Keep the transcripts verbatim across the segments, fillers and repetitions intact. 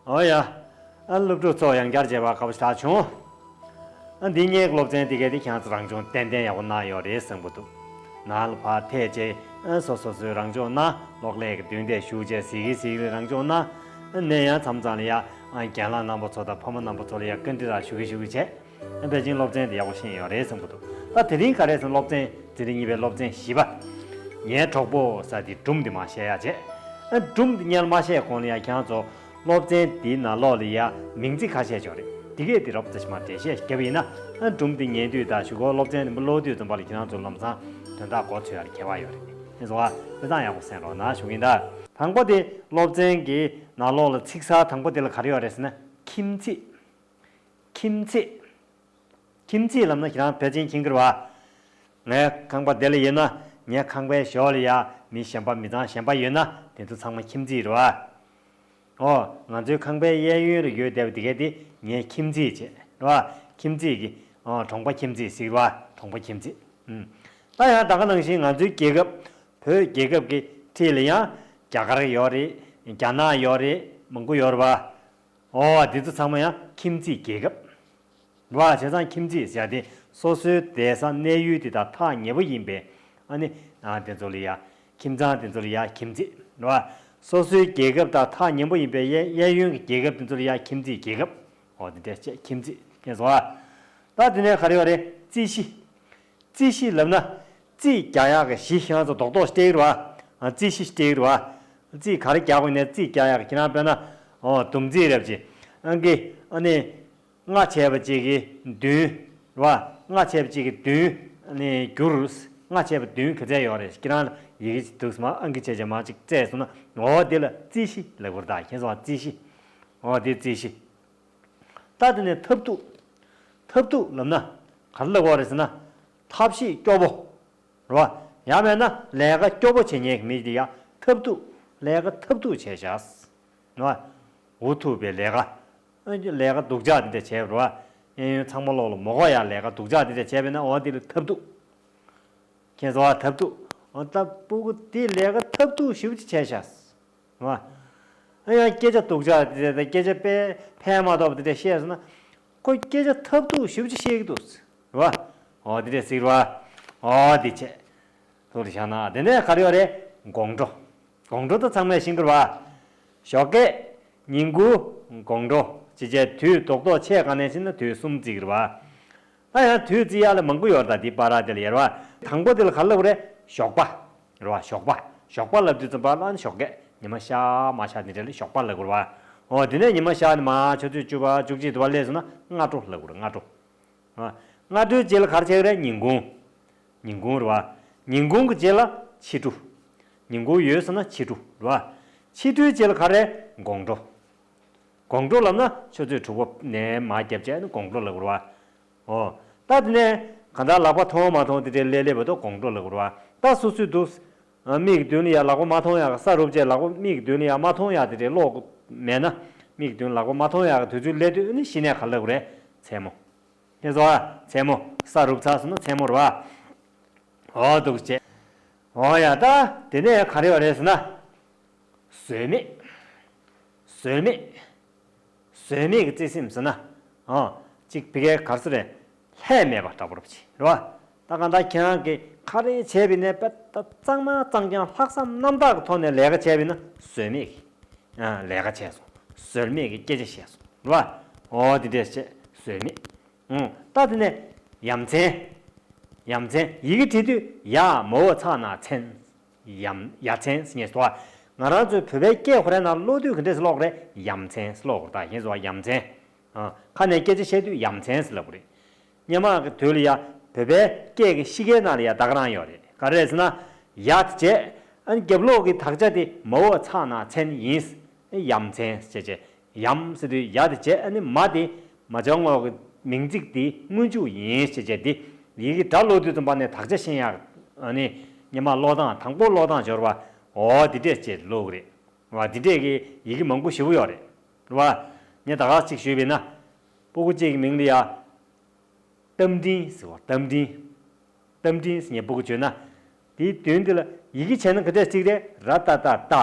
ཨོ་ཡ། ཨ་སློབ་ཕྲུག་ཚོ་ཡང་བསྐྱར་མཇལ་བ་དགའ་པོ་ཞེ་དྲག་བྱུང་། ཨ་འདི་སྔོན་གྱི་སློབ་ཚན་འདི་གས་འདི་ཁྱེད་རང་ཚོ་རང་སྦྱོང་ཏན་ཏན་ཡག་པོ་གནང་ཡོད་རེད་བསམ་གྱི་འདུག། ནང་ལ་ཕར་ཐད་བྱས། ཨ་སོ་སོ་སོའི་རང་སྦྱོང་གནང་། གློག་ཀླད་ཀྱི་མདུན་དེར་བཞུགས་བྱས་གཟིགས་གི་གཟིགས་གི་རང་སྦྱོང་གནང་། ཨ་ནས་ཡང་མཚམས་མཚམས་ལ་ཡ། ཨ་རྒན་ལགས་རྣམ་པ་ཚོ་དང་ཕ་མ་རྣམ་པ་ཚོ་ལ་ཡ་བཀའ་འདྲི་ར་ཞུ་གི་ཞུ་གི་བྱས། ཨ་ཕལ་ཆེར་སློབ་ཚན་འདི་ཡག་པོ་ཤེས་ཡོད་རེད་བསམ་གྱི་འདུག། ད་དེ་རིང་ག་རེ་ཟེར་ན་སློབ་ཚན་འཛིན་གྲྭ་གཉིས་པའི་སློབ་ཚན་བཞི་པ། ངའི་གྲོགས་པོ་ཟེར་དེ་སྒྲུང་འདི་མར་བཤད་ཡ་བྱས། ཨ་སྒྲུང་འདི་སྔོན་མ་བཤད་གོང་ལ་ཡ་ཁྱེད་རང་ཚོ་སློབ་ཚན་འདིའི་ནང་ལོགས་ལ་ཡ་མིང་ཚིག་ཁ་ཤས་ཅིག་ཡོད་རེད། དེ་གས་དེ་རོབ་ཙམ་ཞིག་མར་འགྲེལ་བཤད་བརྒྱབ་པ་ཡིན་ན། ཨ་སྒྲུང་འདི་ཉན་དུས་དང་གཞུག་གུ་སློབ་ཚན་འདི་མར་ཀློག་དུས་ཙམ་པ་ལ་ཁྱེད་རང་ཚོ་ལམ་སང་དོན་དག་གོ་ཚོད་ཡ་ལ་ཁྱད་པར་ཡོད་རེད། དེ་ཚོ་ཨ་དཔེ་བཟང་ཡག་པོ་གསན་རོགས་གནང་ཞུ་གི་ཡིན་ད། དང་པོ་དེ་སློབ་ཚན་གྱི་ནང་ལོགས་ལ་ཚིག་གསར་དང་པོ་དེ་ལ་ག་རེ་ཡོད་རེད་ཟེར་ན་ཁྱིམ་མཚེས། ཁྱིམ་མཚེས། ཁྱིམ་མཚེས་ལབ་ན་ཁྱེད་རང་ཕལ་ཆེར་མཁྱེན་གྱི་རེད་བ། ངའི་ཁང་པ་དེ་ལ་ཡོད་ན། ངའི་ཁང་པའི་ཞོར་ལ་ཡ་མི་གཞན་པ་མི་ཚང་གཞན་པ་ཡོད་ན་དེ་ཚོ་ཚང་མ་ཁྱིམ་མཚེས་རེད་བ། ཨོ། ང་ཚོའི་ཁང་པའི་གཡས་གཡོན་ལ་ཡོད་བསྡད་པ་དེ་གས་དེ་ངའི་ཁྱིམ་མཚེས་བྱས་རེད་བ། ཁྱིམ་མཚེས་ཀྱི། ཨོ། གྲོང་པ་ཁྱིམ་མཚེས་ཟེར་བ། གྲོང་པ་ཁྱིམ་མཚེས། ཨུམ། ད་ཡང་ད་ག་ནང་བཞིན་ང་ཚོའི་རྒྱལ་ཁབ། བོད་རྒྱལ་ཁབ་ཀྱི་འཁྲིས་ལ་ཡང་རྒྱ་གར་ཡོད་རེད། རྒྱ་ནག་ཡོད་རེད། མང་པོ་ཡོད་རེད་བ། ཨོ། དེ་ཚོ་ཚང་མ་ཡང་ཁྱིམ་མཚེས་རྒྱལ་ཁབ། རེད་བ། བྱས་ཙང་ཁྱིམ་མཚེས་ཟེར་ཡ་དེ་སོ་སོའི་བསྡད་ས་གནས་ཡུལ་དེ་དང་ཐག་ཉེ་པོ་ཡིན་པའི། ཨ་ནི། ཨ་དེ་ཚོ་ལ་ཡ། ཁྱིམ་ཚང་དེ་ཚོ་ལ་ཡ་ཁྱིམ་མཚེས། རེད་བ། སོ་སོའི་རྒྱལ་ཁབ་དང་ཐག་ཉེ་པོ་ཡིན་པའི་གཡས་གཡས་གཡོན་གྱི་རྒྱལ་ཁབ་དེ་ཚོ་ལ་ཡ་ཁྱིམ་མཚེས་རྒྱལ་ཁབ། ཨོ་དེ་འདྲས་བྱས་ཁྱིམ་མཚེས་ཁྱེད་ཚོ་ཨ། ད་དེ་ནས་ག་རེ་ཡོད་རེད། རྩིས་གཞི། རྩིས་གཞི་ལབ་ན། རྩིས་རྒྱག་ཡག་གི་གཞི་ཁྱེད་རང་ཚོ་རྡོག་རྡོག་སྤྲད་ཀྱི་རེད་བ། ཨ་རྩིས་གཞི་སྤྲད་ཀྱི་རེད་བ། རྩིས་ག་རེ་རྒྱག་དགོས་ནས་རྩིས་རྒྱག་ཡག་གི་ཁྱེད་རང་དཔེར་ན། ཨོ་བསྡོམས་རྩིས་རེད་བ་ཅིག། ཨང་ཀི། ཨ་ནི། ལྔ་བྱས་པ་གཅིག་གིས་བདུན། རེད་བ། ལྔ་བྱས་པ་གཅིག་གིས་བདུན། ཨ་ནི་བསྒྱུར། ལྔ་བྱས་པ་བདུན་ག་ཚད་ཡོད་རེད། ཁྱེད་རང་ཡི་གེ་ཅིག་འདུག་སེ་མར་ཨང་ཀི་བྱས་བྱས་མར་ཅིག་བཙལ་སོང་ན། ཨོ་དེ་ལ་རྩིས་གཞི་ལབ་དགོས་རེད་ད། ཁྱེད་ཚོ་རྩིས་གཞི། ཨོ་དེ་རྩིས་གཞི། ད་དེ་ནས་ཐབས་སྡུག། ཐབས་སྡུག་ལབ་ན་ག་རེ་ལབ་དགོས་རེད་ཟེར་ན། ཐབས་ཤེས་སྐྱོ་པོ། རེད་བ། ཡང་མིན་ན་ལས་ཀ་སྐྱོ་པོ་བྱེད་མཁན་གྱི་མི་དེ་ཡ་ཐབས་སྡུག། ལས་ཀ་ཐབས་སྡུག་བྱས་བཞག། རེད་བ། འུ་ཐུག་པའི་ལས་ཀ། ཨ་ལས་ཀ་སྡུག་ཅག་དེ་འདྲ་བྱས་པ་རེད་བ། གཡས་གཡོན་ཚང་མ་ལོག་ལ་མོ་གོ་ཡ་ལས་ཀ་སྡུག་ཅག་དེ་འདྲ་བྱས་པས་ན་འོ་དེ་ལ་ཐབས་སྡུག། ཁྱེད་ཚོ་བ་ཐབས་སྡུག། འོ་ད་སྤུ་གུ་དེ་ལས་ཀ་ཐབས་སྡུག་ཞེ་པོ་ཅིག་བྱས་བཞག། རེད་བ། ཨ་ཡང་སྐད་ཆ་སྡུག་ཅག་དེ་འདྲ་དང་སྐད་ཆ་དཔེ་ཕན་མ་ཐོགས་པ་དེ་འདྲ་བཤད་སོང་ན། ཁོ་སྐད་ཆ་ཐབས་སྡུག་ཞེ་པོ་ཅིག་བཤད་ཀྱི་འདུག། རེད་བ། འོ་དེ་འདྲ་ཟེར་གྱི་རེད་བ། འོ་དེ་བྱས། ཐུགས་ལ་བཞག་ན་དེ་ནས་ག་རེ་ཡོད་རེད། དགོང་དྲོ། དགོང་དྲོ་ད་ཚང་མས་ཤེས་ཀྱི་རེད་བ། ཞོགས་ཀས། ཉིན་གུང་། དགོང་དྲོ། ཅེས་བྱས་དུས་རྡོག་རྡོག་ཕྱེད་ཀ་ནས་བྱས་ན་དུས་གསུམ་བརྩི་གི་རེད་བ། ད་ཡང་དུས་བརྩི་ཡག་ལ་མང་པོ་ཡོད་རེད་ད། འདི་བར་དེ་ལ་ཡོད་རེད་བ། དང་པོ་དེ་ལ་ག་རེ་ལབ་དགོས་རེད། ཞོགས་པ། རེད་བ། ཞོགས་པ། ཞོགས་པ་ལབ་དུས་ཙམ་པ་ལ་ནི་ཞོགས་ཀས་ཉི་མ་ཤར་མ་ཤར་དེ་འདྲ་ལ་ཞོགས་པ་ལབ་དགོས་རེད་བ། འོ་དེ་ནས་ཉི་མ་ཤར་ནས་མར་ཆུ་ཚོད་བཅུ་པ་བཅུ་གཅིག་དུ་བ་སླེབས་སོང་ན་སྔ་དྲོ་ལབ་དགོས་རེད། སྔ་དྲོ། ཨ། སྔ་དྲོའི་རྗེས་ལ་ག་རེ་བྱེད་ཀྱི་རེད། ཉིན་གུང་། ཉིན་གུང་རེད་བ། ཉིན་གུང་གི་རྗེས་ལ་ཕྱི་དྲོ། ཉིན་གུང་ཡོལ་སོང་ན་ཕྱི་དྲོ་རེད་བ། ཕྱི་དྲོའི་རྗེས་ལ་ག་རེ། དགོང་དྲོ། དགོང་དྲོ་ལབ་ན་ཆུ་ཚོད་དྲུག་པ་ནས་མར་བརྒྱབ་བྱས་ནས་དགོང་དྲོ་ལབ་དགོས་རེད་བ། ཨོ། ད་དེ་ནས་གང་ལྟར་ལག་པ་མཐོང་མ་མཐོང་དེ་འདྲའི་སླེབས་སླེབས་བར་དུ་དགོང་དྲོ་ལབ་དགོས་རེད་བ། ད་སོ་སོའི་འདུག། ཨ། མིག་གི་མདུན་ལ་ཡ་ལག་པ་མ་མཐོང་ཡག་གི་ས་རུབ་བྱས་ལག་པ་མིག་གི་མདུན་ལ་ཡ་མ་མཐོང་ཡག་དེ་འདྲའི་ཀློག་མེད་ན། མིག་གི་མདུན་ལག་པ་མ་མཐོང་ཡག་གི་དུས་ཚོད་སླེབས་དུས་ཨ་ནི་གཞི་ནས་ག་རེ་ལབ་དགོས་རེད། མཚན་མོ། ཁྱེད་ཚོ་ཨ། མཚན་མོ། ས་རུབ་ཚར་སོང་ན་མཚན་མོ་རེད་བ། ཨོ་འདུག་བྱས། ཨོ་ཡ་ད། དེ་ནས་ག་རེ་ཡོད་རེད་ཟེར་ན། ཟོལ་མེད། ཟོལ་མེད། ཟོལ་མེད་ཀྱི་བརྩེ་སེམས་ཟེར་ན། ཨོ། གཅིག་ཕ་གིར་ག་རེ་ཟེར་རེད། ལྷད་མེད་པ་འདྲ་པོ་རེད་བ། ད་གང་ལྟར་ཁྱེད་རང་གིས་ག་རེ་བྱས་པ་ཡིན་ནའི་དཔེ་ད་གཙང་མ་གཙང་རྐྱང་ལྷག་བསམ་རྣམ་དག་གི་ཐོག་ནས་ལས་ཀ་བྱས་པ་ཡིན་ན་ཟོལ་མེད་ཀྱི། ཨ། ལས་ཀ་བྱས་སོང་། ཟོལ་མེད་ཀྱི་སྐད་ཆ་བཤད་སོང་རེད་བ། ཨོ་དེ་འདྲས་བྱས་ཟོལ་མེད། ཨང་། ད་དེ་ནས་ཡ་མཚན། ཡ་མཚན་ཡི་གེ་བྲིས་དུས་ཡ་མ་འོག་ཚ་ན་མཚན། ཡ་ཡ་མཚན་ཟེར་ངེས་སོ། ང་རང་ཚོའི་བོད་པའི་སྐད་ཁོ་རའི་ནང་ཀློག་དུས་ག་འདྲས་སེ་ཀློག་དགོས་རེད། ཡ་མཚན་ཟེར་ཀློག་དགོས་རེད་ད། ཡིན་སོ། ཡ་མཚན། ཨ། ཁ་ནས་སྐད་ཆ་བཤད་དུས་ཡ་མཚན་ཟེར་ལབ་དགོས་རེད། སྔོན་མ་གི་དུས་ལ་ཡ་བོད་པའི་སྐད་ཀྱི་གཤིས་ཀའི་ནང་ལ་ཡ་ད་ག་རང་ཡོད་རེད། ག་རེ་རེད་ཟེར་ན། ཡ་དེ་བྱས། ཨ་ནི་རྒྱབ་ལོགས་ཀྱི་དག་ཆ་དེ་མ་འོག་ཚ་ན་མཚན་ཡིན། ཡ་མཚན་ཟེར་བྱས། ཡམ་ཟེར་དུས་ཡ་དེ་བྱས། ཨ་ནི་མ་དེ་མ་བྱ་དངོས་ཀྱི་མིང་ཚིག་དེ་སྔོན་འཇུག་ཡིན་ཟེར་བྱས་དེ། ཡི་གེ་སྒྲ་ཀློག་དུས་ཙམ་པ་ནས་དག་ཆ་ཤེས་ཡག་ཨ་ནི་སྔོན་མ་ཀློག་སྟངས་དང་པོ་ཀློག་སྟངས་སྦྱོར་བ། འོ་དེ་འདྲས་བྱས་ཀློག་གི་རེད་བ། དེ་འདྲས་ཀྱི་ཡི་གེ་མང་པོ་ཞེ་པོ་ཡོད་རེད་བ། ངས་ད་ག་ཅིག་ཞུས་པ་ཡིན་ན། སྤུ་གུ་གཅིག་གི་མིང་ལ་ཡ། རྟ་མགྲིན་ཟེར་བ། རྟ་མགྲིན། རྟ་མགྲིན་ཟེར་ངས་སྤུ་གུ་བརྗོད་ན། དེའི་མདུན་དེ་ལ་ཡི་གེ་བྱས་ན་ག་འདྲས་གཅིག་རེད། ར་ཏ་བཏགས་རྟ།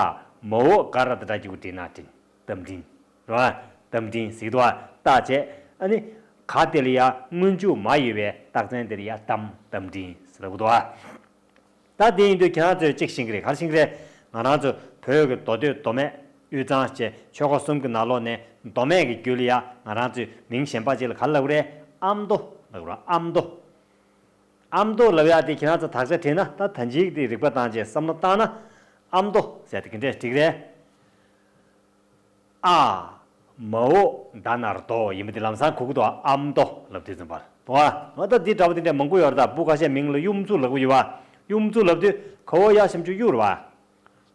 མ་འོག་ག་ར་བཏགས་གྲ་གི་གུ་མགྲིན་ན་མགྲིན། རྟ་མགྲིན། རེད་བ། གཏམ་འཕྲིན་ཟེར་གྱི་འདུག་བ། རྟགས་བྱས། ཨ་ནི། ག་དེ་ལ་ཡ་སྔོན་འཇུག་མ་ཡོད་པའི་རྟགས་མཚན་དེ་ལ་ཡ་གཏམ་གཏམ་འཕྲིན་ཟེར་ལབ་ཀྱི་འདུག་བ། ད་དེ་ཡིན་དུས་ཁྱེད་རང་ཚོས་གཅིག་ཤེས་ཀྱི་རེད། ག་རེ་ཤེས་ཀྱི་རེད། ང་རང་ཚོ་བོད་ཀྱི་མདོ་སྟོད་མདོ་སྨད་དབུས་གཙང་བཅས་ཆོལ་ཁ་གསུམ་གྱི་ནང་ལོགས་ནས་མདོ་སྨད་ཀྱི་རྒྱུད་ལ་ཡ་ང་རང་ཚོས་མིང་གཞན་པ་ཅིག་ལ་ག་རེ་ལབ་ཀྱི་རེད། ཨ་མདོ་ལབ་ཀྱི་རེད། ཨ་མདོ། ཨ་མདོ་ལབ་ཡ་དེ་ཁྱེད་རང་ཚོ་དག་ཆ་བྲིས་ན། ད་ད་ཅིག་དེ་རིག་པ་བཏང་བྱས་བསམ་བློ་བཏང་ན། ཨ་མདོ་ཟེར་དེ་ག་འདྲས་འགྲིག་རེད། ཨ། མ་འོག་ད་ན་རོ་དོ་ཡིན་པ་དེ་ལམ་སང་གོ་གི་འདུག་ཨ་མདོ་ལབ་དུས་ཙམ་པར། འདུག་ཨ། ད་འདི་འདྲ་པོ་དེ་འདྲ་མང་པོ་ཡོད་རེད། ད་སྤུ་ཁ་ཤས་མིང་ལ་གཡུ་མཚོ་ལབ་ཀྱི་ཡོད་པ། གཡུ་མཚོ་ལབ་དུས་ག་འོག་ཡ་ཞབས་ཀྱུ་གཡུ་རེད་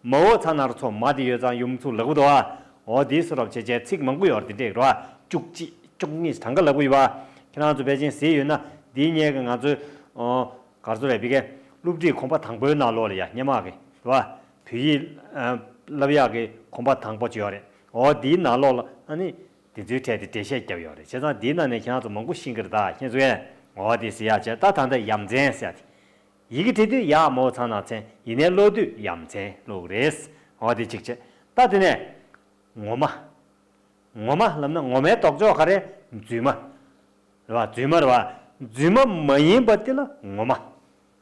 བ། མ་འོག་ཚ་ན་རོ་མཚོ། མ་དེ་ཡོད་ཙང་གཡུ་མཚོ་ལབ་ཀྱི་འདུག་ཨ། འོ་དེའི་བཟོ་འདྲ་བྱས་བྱས་ཚིག་མང་པོ་ཡོད་རེད། དེ་འདྲས་རེད་བ། བཅུ་གཅིག་བཅུ་གཉིས་གྲངས་ཀ་ལབ་ཀྱི་ཡོད་པ། ཁྱེད་རང་ཚོ་ཕལ་ཆེར་གཟིགས་ཡོད་ན། འདིའི་སྔོན་གྱི་ང་ཚོའི། ཨོ། ག་རེ་ཟེར་རེད། ཕ་གིའི་སློབ་ཁྲིད་གོམ་པ་དང་པོའི་ནང་ལོགས་ལ་ཡ་སྔོན་མ་གི་རེད་བ། བོད་ཡིག་ཨ། བསླབ་ཡག་གི་གོམ་པ་དང་པོ་ཅིག་ཡོད་རེད། འོ་དེའི་ནང་ལོགས་ལ་ཨ་ནི་དེ་ཚོའི་གྲས་དེ་འགྲེལ་བཤད་བརྒྱབ་ཡོད་རེད། བྱས་ཙང་དེའི་ནང་ནས་ཁྱེད་རང་ཚོ་མང་པོ་ཤེས་ཀྱི་རེད། ད་ཁྱེད་ཚོས། འོ་དེ་ཟེར་ཡག་བྱས། ད་ད་ལྟ་ཡ་མཚན་ཟེར་ཡག་དེ། ཡི་གེ་བྲིས་དུས་ཡ་མ་འོག་ཚ་ན་མཚན། ཡིན་ནའི་ཀློག་དུས་ཡ་མཚན་ཀློག་གི་རེད། འོ་དེ་གཅིག་བྱས། ད་དེ་ནས་ངོ་མ། ངོ་མ་ལབ་ན་ངོ་མའི་ལྡོག་ཕྱོགས་ག་རེ། རྫུན་མ་རེད་བ། རྫུན་མ་རེད་བ། རྫུན་མ་མ་ཡིན་པ་དེ་ལ་ངོ་མ་རེད་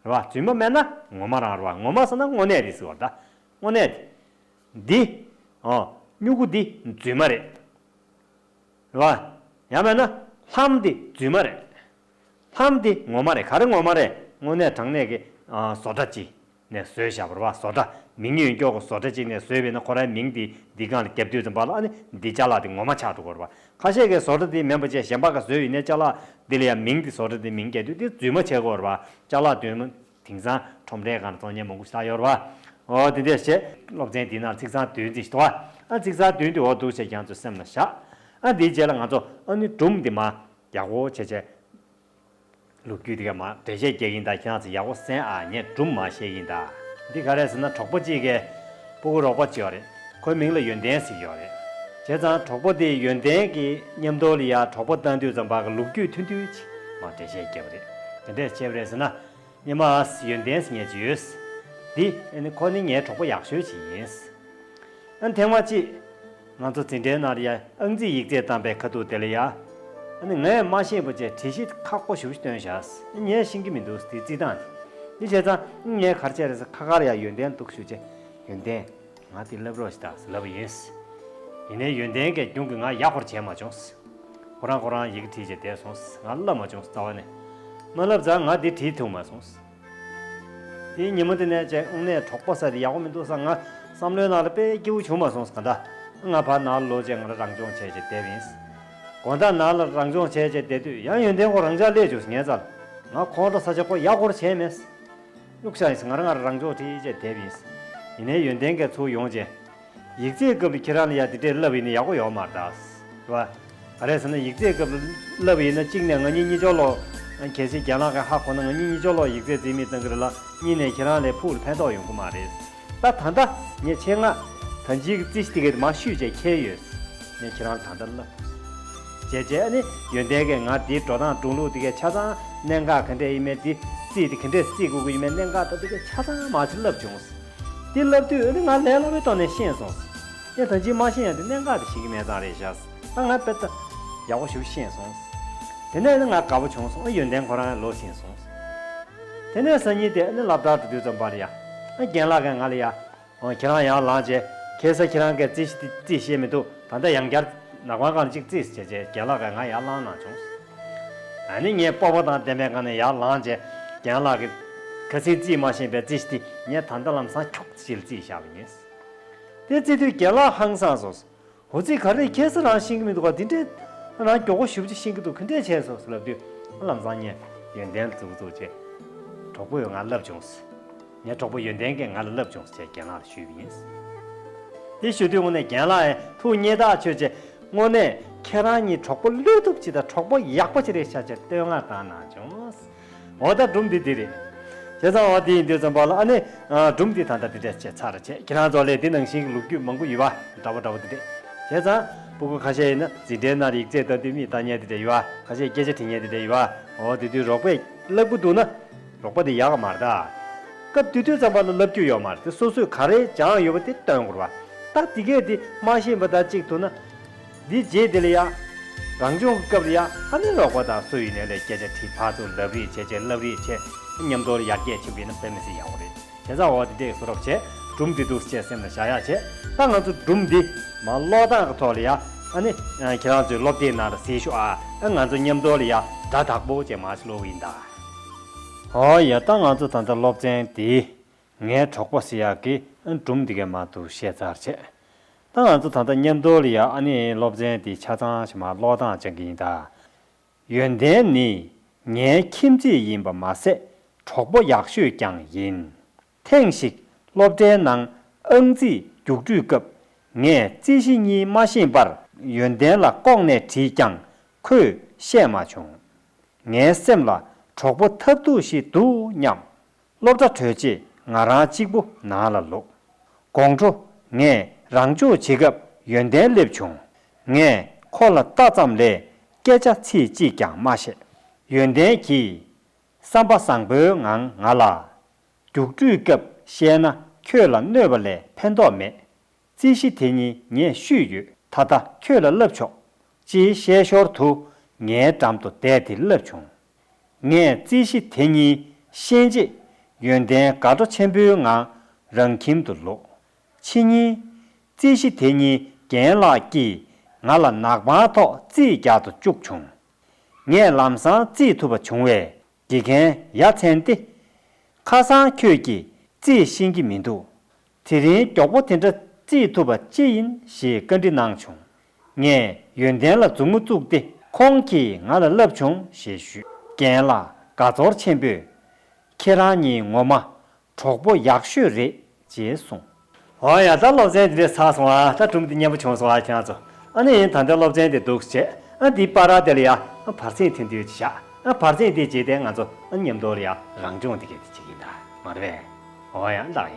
བ། རྫུན་མ་མེད་ན་ངོ་མ་རང་རེད་བ། ངོ་མ་ཟེར་ན་དངོས་གནས་དེ་ཟེར་བ་རེད། ད་དངོས་གནས་དེ། འདི། ཨོ། སྨྱུ་གུ་འདི་རྫུན་མ་རེད། རེད་བ། ཡང་མེད་ན་ལྷམ་འདི་རྫུན་མ་རེད། ལྷམ་འདི་ངོ་མ་རེད། ག་རེ་ངོ་མ་རེད། དངོས་གནས་དྲང་གནས་ཀྱི། ཨ། བཟོ་གྲྭ་ཅིག་ནས་བཟོས་བཞག་པ་རེད་བ། བཟོ་གྲྭ། མིང་ཡོད་མཁན་གྱི་བཟོ་གྲྭ་ཅིག་ནས་བཟོས་པ་ཡིན་ན་ཁོ་རའི་མིང་དེ་འདི་སྒང་ལ་བརྒྱབ་དུས་ཙམ་པ་ལ་ཨ་ནི་འདི་ཅ་ལག་དེ་ངོ་མ་ཆགས་འགྲོ་གི་རེད་བ། ཁ་ཤས་ཀྱིས་བཟོ་གྲྭ་དེ་མིན་པ་བྱས་གཞན་པ་ག་བཟོས་ཡིན་ནའི་ཅ་ལག་འདི་ལ་ཡང་མིང་དེ་བཟོ་གྲྭ་དེ་མིང་བརྒྱབ་དུས་དེ་རྫུན་མ་བྱེད་དགོས་རེད་བ། ཅ་ལག་དེ་མིན། དེང་སང་ཁྲོམ་རའི་སྒང་ལ་བཙོང་མཁན་མང་པོ་ཞིག་ཡོད་རེད་བ། འོ་དེ་འདྲས་བྱས། སློབ་ཚན་འདི་ནང་ཚིག་མཚམས་བདུན་ཙམ་ཞིག་འདུག་བ། ཨ། ཚིག་མཚམས་བདུན་དེ་འོ་འདུག་བྱས་ཁྱེད་ཚོ་སེམས་ལ་བཞག་ཨ། འདིའི་རྗེས་ལ་ང་ཚོ་ཨ་ནི་སྒྲུང་འདི་མར་ཡག་པོ་བྱས་བྱས། ལོ་རྒྱུས་འདི་ག་མར་འགྲེལ་བཤད་རྒྱག་གི་ཡིན། ད་ཁྱེད་རང་ཚོ་ཡག་པོ་གསན་ཨ། ངས་སྒྲུང་མར་བཤད་ཀྱི་ཡིན་ད། འདི་ག་རེད་ཟེར་ན། གྲོགས་པོ་གཅིག་གིས་སྤུ་གུ་རོགས་པ་བྱས་པ་རེད། ཁོའི་མིང་ལ་ཡོན་ཏན་ཟེར་གྱི་ཡོད་རེད། བྱས་ཙང་གྲོགས་པོ་དེས་ཡོན་ཏན་གྱི་མཉམ་དུ་ལ་ཡ་གྲོགས་པོ་བཏང་དུས་ཙམ་པ་གི་ལོ་རྒྱུས་ཐུང་ཐུང་ཅིག་མར་འགྲེལ་བཤད་བརྒྱབ་པ་རེད། དེ་འདྲས་བྱས་པ་རེད་ཟེར་ན། སྔོན་མ་ཡོན་ཏན་ཟེར་མཁན་ཅིག་ཡོད། འདི་ཨ་ནི་ཁོ་ནི་ངའི་གྲོགས་པོ་ཡག་ཤོས་ཅིག་ཡིན། ཨ། ཐེངས་མ་གཅིག་ང་ཚོ་འཛིན་གྲྭའི་ནང་ལ་ཡ་ཨང་རྩིས་ཡིག་ཚད་བཏང་པའི་ཁ་ཐུག་དེ་ལ་ཡ། ཨ་ནི་ངས་མ་ཤེས་པ་བྱས་དྲི་གཞི་ཁག་པོ་ཞེ་པོ་ཞིག་བཏོན་བཞག་ངས་ཤེས་ཀྱི་མི་འདུག་དེ་རྩིས་སྟངས་དེ། དེ་བྱས་ཙང་ངས་ག་རེ་བྱས་རེད་ཟེར། ཁ་ཁར་ཡ་ཡོན་ཏན་འདུག་ཞུས་བྱས། ཡོན་ཏན། ང་དེ་བསླབ་རོགས་ཞེས་ད་ལབ་པ་ཡིན། ཡིན་ནའི་ཡོན་ཏན་གྱིས་རྒྱུན་གྱི་ང་ཡག་པོ་བྱས་མ་བྱུང་། ཁོ་རང་ཁོ་རང་ཡི་གེ་བྲིས་བྱས་བསྡད་སོང་། ང་བསླབ་མ་བྱུང་། རྩ་བ་ནས། མ་བསླབ་ཙང་ང་འདི་བྲིས་ཐུབ་མ་སོང་། དེའི་ཉིན་མོ་དེ་ནས་བྱས་དངོས་གནས་གྲོགས་པོ་ཟེར་དེ་ཡག་པོ་མི་འདུག་བསམ། ང་བསམ་བློའི་ནང་ལ་དཔེ་སྐྱིད་པོ་བྱུང་མ་སོང་། ག་འདྲ། ང་ཕར་ནང་ལ་ལོག་བྱས་ང་རང་རང་སྦྱོང་བྱས་བྱས་བསྡད་པ་ཡིན། དགོང་དག་ནང་ལ་རང་སྦྱོང་བྱས་བྱས་བསྡད་དུས་ཡང་ཡོན་ཏན་ཁོ་རང་འཇགས་སླེབས་བྱུང་ངའི་རྩར། ང་ཁོང་ཁྲོ་ཟ་བྱས་ཁོ་ཡག་པོ་བྱས་མེད། གཡུག་བཞག་ཡིན། ང་རང་ང་རང་སྦྱོང་བྱས་བྱས་བསྡད་པ་ཡིན། ཡིན་ནའི་ཡོན་ཏན་གྱིས་ཚུར་ཡོང་བྱས། ཡིག་ཚད་སྐབས་ལ་ཁྱེད་རང་ལ་ཡ་འདི་འདྲས་བསླབ་ཡིན་ན་ཡག་པོ་ཡོད་མ་རེད་ད། རེད་བ། ག་རེ་ཟེར་ན་ཡིག་ཚད་སྐབས་ལ་བསླབ་ཡིན་ན་གཅིག་ནས་ང་གཉིས་གཉིས་ཆོག་ལོ། གལ་སྲིད་རྒན་ལགས་ཀྱིས་ཧ་གོ་ན་ང་གཉིས་གཉིས་ཆོག་ལོ་ཡིག་ཚད་རྩིས་མེད་བཏང་གི་རེད་ལ། གཉིས་ནས་ཁྱེད་རང་ལ་ཕུགས་ལ་ཕན་ཐོགས་ཡོང་གི་མ་རེད། ད་ད་ལྟ་ངས་ཆེད་མངགས་ད་ཅིག་རྩིས་གཞི་དེ་གའི་མར་བཤུས་བྱས་འཁྱེར་ཡོད། ངས་ཁྱེད་རང་ལ་ད་ལྟ་བསླབ། བྱས་བྱས་ཨ་ནི་ཡོན་ཏན་གྱིས་ང་འདིའི་འགྲོ་སྟངས་འགྲོ་ལུགས་དེ་གའི་ཆ་ཚང་གནད་འགག་ག་འདྲས་ཡིན་མིན། འདི་རྩིས་དེ་ག་འདྲས་རྩིས་དགོས་ཀྱི་ཡིན་མིན། གནད་འགག་ད་དེ་གའི་ཆ་ཚང་མར་ཅིག་བསླབ་བྱུང་། དེ་བསླབ་དུས་ཨ་ནི་ང་ལས་སླ་བའི་ཐོག་ནས་ཤེས་སོང་། ངས་ད་ཅིག་མ་ཤེས་ཡང་དེ་གནད་འགག་དེ་ཤེས་ཀྱི་མེད་ཙང་རེད་ཤག་ད་ང་དཔེ་ད་ཡག་པོ་ཞིག་ཤེས་སོང་། དེ་ནས་ཨ་ནི་ང་དགའ་པོ་བྱུང་སོང་། ཨ། ཡོན་ཏན་ཁོ་རང་ལོག་ཕྱིན་སོང་། དེ་ནས་སང་ཉིན་དེ་ཨ་ནི་སློབ་གྲྭར་འགྲོ་དུས་ཙམ་པ་ལ་ཡ། ཨ། རྒན་ལགས་ཀྱིས་ང་ལ་ཡ། འོ། ཁྱེད་རང་ཡར་ལངས་བྱས། ཁ་སང་ཁྱེད་རང་གིས་རྩིས་ཤིག་རྩིས་ཤེས་མི་འདུག་ད་ལྟ་ཡང་བསྐྱར་ནག་པང་སྒང་ལ་ཅིག་རྩིས་ཟེར་བྱས་རྒན་ལགས་ཀྱིས་ང་ཡར་ལངས་གནང་བྱུང་། ཨ་ནི་ངས་སྤོབས་པ་དང་ལྡན་པའི་སྒང་ནས་ཡར་ལངས་བྱས། རྒན་ལགས་ཀྱིས་ཁ་སང་རྩིས་མ་ཤེས་པའི་རྩིས་ཤིག་དེ་ངས་ད་ལྟ་ལམ་སང་ཁྱོག་ཅིག་རྩིས་བཞག་པ་ཡིན། དེ་རྩིས་དུས་རྒན་ལགས་ཧང་སངས་སོང་། འོ་ཙི། ག་རེ། ཁ་སང་རང་ཤེས་ཀྱི་མི་འདུག་ག་འདི་འདྲས། རང་མགྱོགས་པོ་ཞེ་པོ་ཅིག་ཤེས་ཀྱི་འདུག་ག་འདྲས་བྱས་སོང་ཟེར་ལབ་དུས། ལམ་སང་ངས་ཡོན་ཏན་ལ་མཛུབ་མོ་བཙུགས་བྱས། གྲོགས་པོས་ང་བསླབ་བྱུང་། ངའི་གྲོགས་པོ་ཡོན་ཏན་གྱིས་ང་ལ་བསླབ་བྱུང་ཟེར་རྒན་ལགས་ལ་ཞུས་པ་ཡིན། དེ་ཞུ་དུས་དངོས་གནས་རྒན་ལགས་ཡང་ཐུགས་མཉེས་ཐག་ཆོད་བྱས། དངོས་གནས་ཁྱེད་རང་གཉིས་གྲོགས་པོ་བློས་ཐུབ་ཅིག་དང་གྲོགས་པོ་ཡག་པོ་ཅིག་རེད་ཤག་ཅེས་བསྟོད་བསྔགས་བཏང་གནང་བྱུང་། འོ། ད་སྒྲུང་འདི་འདི་རེད། བྱས་ཙང་འོ་དེ་ཡིན་དུས་ཙམ་པ་ལ་ཨ་ནི། ཨ། སྒྲུང་འདི་ད་ལྟ་འདི་འདྲས་བྱས་ཚར་བྱས། ཁྱེད་རང་ཚོ་ལ་འདི་ནང་བཞིན་གྱི་ལོ་རྒྱུས་མང་པོ་ཡོད་པ། འདྲ་པོ་འདྲ་པོ་འདི་འདྲས། བྱས་ཙང་སྤུ་གུ་ཁ་ཤས་ཡིན་ན་འཛིན་གྲྭའི་ནང་ལ་ཡིག་ཚད་ལྟ་དུས་མིག་ལྟ་མཁན་འདི་འདྲས་ཡོད་པ། ཁ་ཤས་སྐད་ཆ་དྲི་མཁན་འདི་འདྲས་ཡོད་པ། འོ། དེ་དུས་རོགས་པས་བསླབ་ཀྱི་འདུག་ན། རོགས་པ་དེ་ཡག་ག་མ་རེད་ད། སྐབས་དེ་དུས་ཙམ་པ་ལ་བསླབ་རྒྱུ་ཡོད་མ་རེད་དེ། སོ་སོས་ག་རེ་སྦྱངས་ཡོད་པ་དེ་སྟོན་དགོས་རེད་བ། ད་དེ་གས་དེ་མ་ཤེས་པ་དང་གཅིག་ཐུག་ན། འདི་རྗེས་དེ་ལ་ཡ། རང་སྦྱོང་གི་སྐབས་ལ་ཡ་ཨ་ནི་ལོག་པ་དང་སུ་ཡིན་ནའི་ལས་སྐད་ཆ་དྲིས་ཕར་ཚུར་ལབ་རེས་བྱས་བྱས་ལབ་རེས་བྱས་མཉམ་དུ་ལ་ཡར་རྒྱས་ཕྱིན་པ་ཡིན་ན་དཔེ་མི་སྲིད་ཡག་པོ་རེད། བྱས་ཙང་འོ་དེ་འདྲས་བཟོ་རོགས་བྱས། སྒྲུང་འདི་འདུག་སེ་བྱས་སེམས་ལ་བཞག་ཡག་བྱས། ད་ང་ཚོ་སྒྲུང་འདི་མར་ཀློག་སྟངས་ཀྱི་ཐོག་ལ་ཡ་ཨ་ནི་ཁྱེད་རང་ཚོའི་སློབ་དེབ་ནང་ལ་གཟིགས་ཤོག་ཨ། ཨ་ང་ཚོ་མཉམ་དུ་ལ་ཡ་སྒྲ་དག་པོ་བྱས་མར་ཞིག་ཀློག་གི་ཡིན་ད། འོ་ཡ་ད་ང་ཚོ་ད་ལྟ་སློབ་ཚན་འདི། ངའི་གྲོགས་པོ་ཟེར་ཡག་གི་སྒྲུང་འདི་གའི་མར་འདུག་བཤད་ཚར་བྱས། ད་ང་ཚོ་ད་ལྟ་མཉམ་དུ་ལ་ཡ་ཨ་ནི་སློབ་ཚན་འདི་ཆ་ཚང་ཞིག་མར་ཀློག་སྟངས་སྦྱང་གི་ཡིན་ད། ཡོན་ཏན་ནི་ངའི་ཁྱིམ་མཚེས་ཡིན་པ་མ་ཟད་གྲོགས་པོ་ཡག་ཤོས་ཀྱང་ཡིན། ཐེངས་ཤིག་སློབ་གྲྭའི་ནང་ཨང་རྩིས་རྒྱུགས་སྤྲོད་སྐབས་ངས་རྩིས་གཞི་གཉིས་མ་ཤེས་པར་ཡོན་ཏན་ལ་ལྐོག་ནས་དྲིས་ཀྱང་ཁོས་བཤད་མ་བྱུང་། ངའི་སེམས་ལ་གྲོགས་པོ་ཐབས་སྡུག་ཞིག་འདུག་སྙམ། སློབ་གྲྭ་གྲོལ་རྗེས་ང་རང་གཅིག་པུ་ནང་ལ་ལོག་དགོང་དྲོ་ངས་རང་སྦྱོང་བྱེད་སྐབས་ཡོན་ཏན་སླེབས་བྱུང་། ངས་ཁོ་ལ་ལྟ་ཙམ་ལས་སྐད་ཆ་ཚིག་གཅིག་ཀྱང་མ་བཤད། ཡོན་ཏན་གྱིས་བསམ་པ་བཟང་པོའི་ངང་ང་ལ། རྒྱུགས་སྤྲོད་སྐབས་བཤད་ན་ཁྱོད་ལ་གནོད་པ་ལས་ཕན་ཐོགས་མེད། རྩིས་གཞི་དེ་གཉིས་ངས་བཤུས་ཡོད། ད་ལྟ་ཁྱོད་ལ་བསླབ་ཆོག་ཅེས་བཤད་ཞོར་དུ་ངའི་འགྲམ་དུ་བསྡད་དེ་བསླབ་བྱུང་། ངས་རྩིས་གཞི་དེ་གཉིས་ཤེས་རྗེས་ཡོན་ཏན་དགའ་སྤྲོ་ཆེན་པོའི་ངང་རང་ཁྱིམ་དུ་ལོག་ཕྱི་ཉིན། རྩིས་གཞི་དེ་གཉིས་རྒན་ལགས་ཀྱིས་ང་ལ་ནག་པང་ཐོག་རྩིས་རྒྱག་ཏུ་བཅུག་བྱུང་། ངས་ལམ་སང་རྩིས་ཐུབ་པ་བྱུང་བས་དགེ་རྒན་ཡ་མཚན་ཏེ། ཁ་སང་ཁྱོད་ཀྱིས་རྩིས་ཤེས་ཀྱི་མི་འདུག་དེ་རིང་མགྱོགས་པོ་དེ་འདྲ་རྩིས་ཐུབ་པ་ཅི་ཡིན་ཞེས་བཀའ་འདྲི་གནང་བྱུང་། ངས་ཡོན་ཏན་ལ་མཛུབ་མོ་བཙུགས་ཏེ་ཁོང་གིས་ང་ལ་བསླབས་བྱུང་ཞེས་ཞུས། རྒན་ལགས་དགའ་ཚོར་ཆེན་པོས། ཁྱེད་རང་གཉིས་ངོ་མ་གྲོགས་པོ་ཡག་ཤོས་རེད་ཅེས་གསུངས། འོ་ཡ་ད་སློབ་ཚན་འདི་འདྲས་ཚར་སོང་ཨ། ད་སྒྲུང་འདི་སྙན་པོ་བྱུང་སོང་ཨ་ཁྱེད་རང་ཚོ། ཨ་ནི་ཡིན་ད་ལྟ་སློབ་ཚན་འདི་འདུག་བྱས། ཨ་འདི་པར་དེ་ལ་ཡ་ཨ་བར་གསེང་ཐེངས་དུས་ཅིག་བཞག་ཨ་བར་གསེང་འདི་རྗེས་དེ་ང་ཚོ་ཨ་མཉམ་དུ་ལ་ཡ་རང་སྦྱོང་འདི་གས་འདི་བྱེད་ཀྱི་ཡིན་ད་མ་རེད་པས། འོ་ཡ་ལགས་ཡིན།